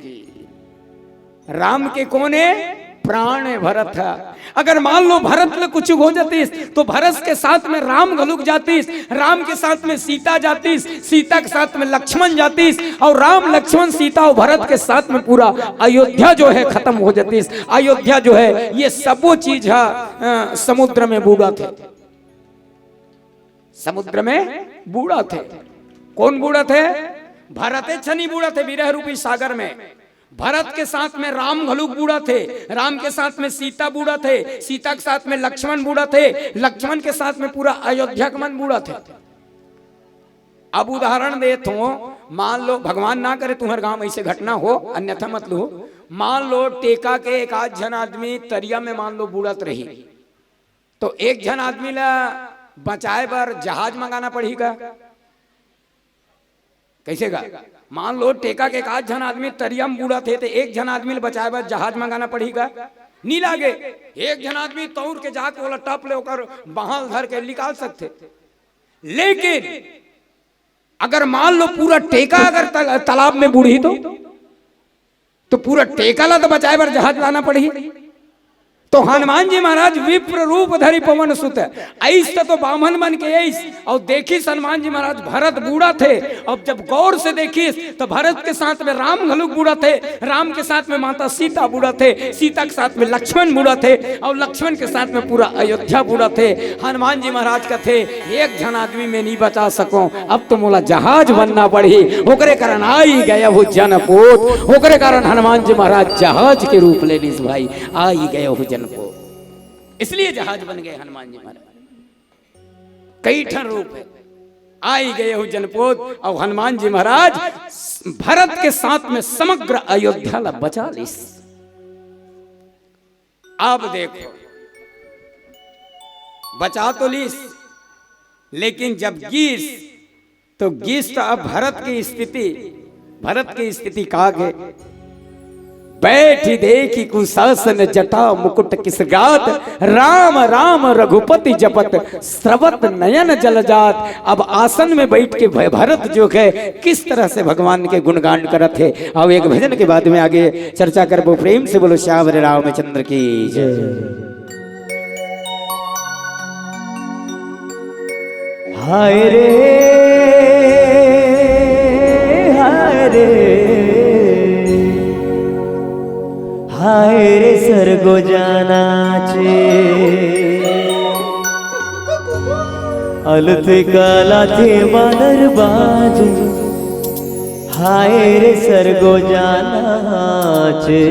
राम के कोने प्राण है भरत है। अगर मान लो भरत में कुछ हो जातीस तो भरत के साथ में राम घलुक जातीस, राम के साथ में सीता जातीस, सीता के साथ में लक्ष्मण जातीस, और राम लक्ष्मण सीता और भरत के साथ में पूरा अयोध्या जो है खत्म हो जातीस। अयोध्या जो है ये सबो चीज है, अ, समुद्र में बूड़ा थे, समुद्र में बूड़ा थे। कौन बूड़ा थे? भरते छनी बूड़ा थे विरह रूपी सागर में। भरत के साथ में राम घलुक बूड़त हे, राम के साथ में सीता बूड़त हे, सीता के साथ में लक्ष्मण बूड़त हे, लक्ष्मण के साथ में पूरा अयोध्या के मन बूड़त हे। अब उदाहरण देत हों, मान लो भगवान ना करे तुम्हर गांव ऐसे घटना हो, अन्यथा मत लो। मान लो टेका के एक आध झन आदमी तरिया में मान लो बूड़त रही, तो एक झन आदमी ला बचाए बर जहाज मंगाना पड़ही का? कैसे का? मान लो टेका के एक आध झन आदमी तरिया में बूड़त हे, तो एक झन आदमी ला बचाए बर जहाज मंगाना पड़ही का? नी लागे। एक झन आदमी तौर के जाके ओला टप ले, ओकर बांह ल धर के निकाल सकथे। लेकिन अगर मान लो पूरा टेका अगर तल-, तालाब में बूड़ही तो, तो पूरा टेका ला तो बचाए बर जहाज लाना पड़ही। तो हनुमान जी महाराज विप्र रूप धरि पवन सुत, अइस त तो बामन मन के अइस, अउ देखिस हनुमान जी महाराज भरत बूड़त हे। अब जब गौर से देखिस तो भरत के साथ में राम घलुक बूड़त हे, राम के साथ में माता सीता बूड़त हे, सीता के साथ में लक्ष्मण बूड़त हे, अउ लक्ष्मण के साथ में पूरा अयोध्या बूड़त हे। हनुमान जी महाराज कथे, एक झन आदमी में नहीं बचा सको, अब तो मोला जहाज बनना पड़ही। ओकरे कारण आई गए हो जनपोत, ओकरे कारण हनुमान जी महाराज जहाज के रूप ले लिस भाई, आई गए हो जनपोत, इसलिए जहाज बन गए हनुमान जी महाराज। कई ठन रूप है, आई गए हो जनपोत। और हनुमान जी महाराज भरत के साथ में समग्र अयोध्या ला बचा लिस। अब देखो, बचा तो लीस, लेकिन जब गीस तो गीस तो अब भरत की स्थिति, भरत की स्थिति का गे? बैठी देखी कुशासन जटा मुकुट किस गात, राम राम रघुपति जपत स्रवत नयन जल जात। अब आसन में बैठ के भ-, भरत जो है किस तरह से भगवान के गुणगान करत हे। अब एक भजन के बाद में आगे चर्चा करबो। प्रेम से बोलो श्यावर रामचंद्र की जय। हाय रे, हाय रे, हाय रे सरगो जाना चे। अलते काला थे बानर बाज, हाय रे सरगो जाना चे।